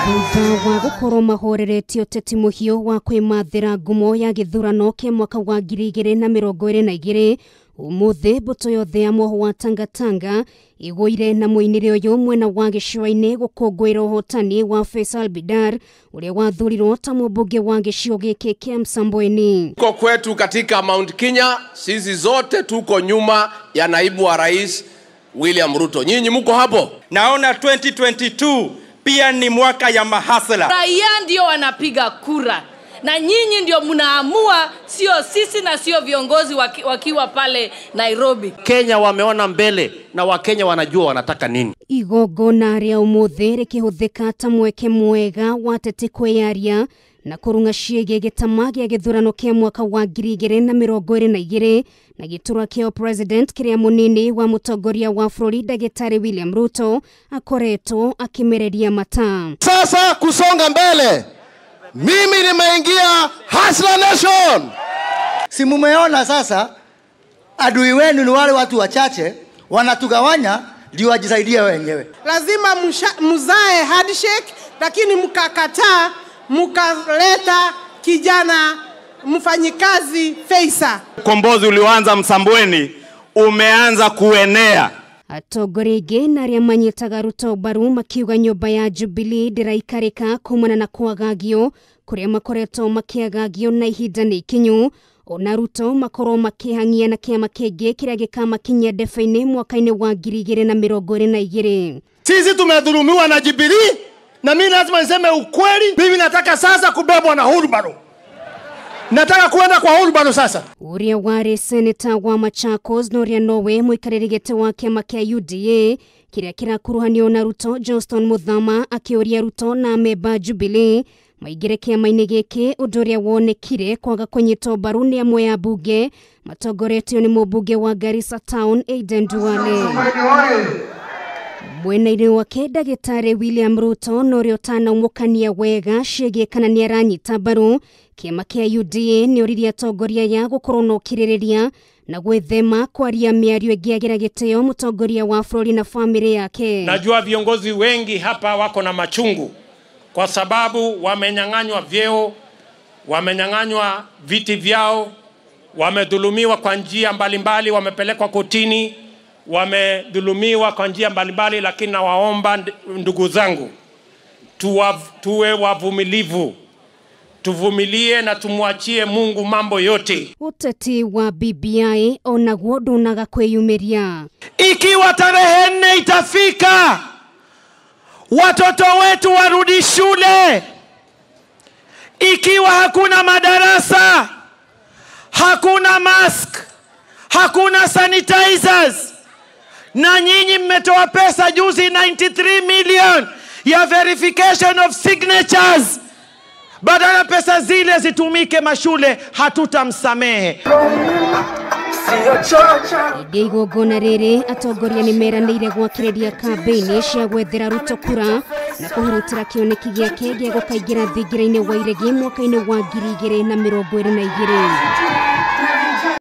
Thutha wa gũkorwo mahoreretie ũteti mũhiũ wa kwĩmathĩra ngumo ya gĩthurano kĩa mwaka wa 2022 ũmũthĩ mbũtũ yothe ya mwoho wa Tangatanga ĩgũire na mũinĩre ũyũ mwena wa gĩcũa-inĩ gũkũngũĩra ũhotani wa Faisal Bidar ũrĩa wathurirwo ta mũmbunge wa gĩcigo gĩkĩ kĩa Msambweni. Tuko kwetu katika Mount Kenya, sisi zote tuko nyuma ya naibu wa rais William Ruto. Nyinyi mko hapo? Naona 2022 pia ni mwaka ya mahasla. Raia ndio wanapiga kura na nyinyi ndio mnaamua, sio sisi na sio viongozi wakiwa pale Nairobi. Kenya wameona mbele na Wakenya wanajua wanataka nini. Igongona rĩa ũmũthĩ rĩkĩhũthĩka ta mweke mwega wa ateti kwĩyaria na kũrung'a ciĩgiĩ gĩtama gĩa gĩthurano kĩa mwaka wa 2022 na gĩturwa kĩa president kĩrĩa mũnini wa mũtongoria wa bũrũri Ndagĩtarĩ William Ruto akoretwo akĩmereria mata. Sasa kusonga mbele, mimi nimeingia Hustler Nation. Si mumeona sasa adui wenu ni wale watu wachache wanatugawanya ndio wajisaidie wenyewe. Lazima mzae handshake, lakini mkakataa mkaleta kijana mfanyikazi Faisal. Ukombozi ulioanza Msambweni umeanza kuenea. Atongoria aingĩ na arĩa manyitaga Ruto mbaru makiuga nyũmba ya Jubilee ndĩraikarĩka kumana na kwagagio kũrĩa makoretwo makĩagagio na ihinda nĩ ikinyu ona Ruto makorwo makĩhang'ia na kĩama kĩngĩ kĩrĩa gĩkamakinyia ndebe-inĩ mwaka-inĩ wa 2022. Sisi tumedhulumiwa na Jubilee na mimi lazima niseme ukweli. Mimi nataka sasa kubebwa na hurubaro. Nataka kuenda kwa hurubaro sasa. Uria warĩ seneta wa Machakos na ũrĩa nowe mũikarĩri gĩtĩ wa kĩama kĩa UDA kĩrĩa kĩrakuruhanio na Ruto Johnston Muthama akĩũria Ruto na amemba Jubilee maingĩre kĩama-inĩ gĩkĩ ũndũ ũrĩa wonekire kwaga kũnyitwo mbaru nĩ amwe ya mbunge matongoretio nĩ mũmbunge wa Garissa Town Aden Duale. Mwena-inĩ wake Ndagĩtarĩ William Ruto na ũrĩa ũtanaumũkania wega ciĩgiĩ kana nĩaranyita mbaru kĩama kĩa UDA nĩoririe atongoria aya gũkorwo na ũkirĩrĩria na gwĩthema kwaria mĩario ĩngĩagĩra gĩtĩo mũtongoria wa bũrũri na famĩlĩ yake. Najua viongozi wengi hapa wako na machungu kwa sababu wamenyang'anywa vyeo, wamenyang'anywa viti vyao, wamedhulumiwa kwa njia mbalimbali, wamepelekwa kotini, wamedhulumiwa kwa njia mbalimbali, lakini nawaomba ndugu zangu tuwe wavumilivu, tuvumilie na tumwachie Mungu mambo yote. Uteti wa BBI onaguo ndunaga kwĩyumĩria. Ikiwa tarehe 4 itafika, watoto wetu warudi shule. Ikiwa hakuna madarasa, hakuna mask, hakuna sanitizers, na nyinyi mmetoa pesa juzi 93 million ya verification of signatures, badala pesa zile zitumike mashule, hatutamsamehe. Hĩndĩ ya igongona rĩrĩ atongoria nĩmeranĩire gwakĩrĩria kambĩini cia gwethera Ruto kura na kũhurutĩra kĩoneki gĩake gĩa gũkaingĩra thingira-inĩ wa iregi mwaka-inĩ wa 2022.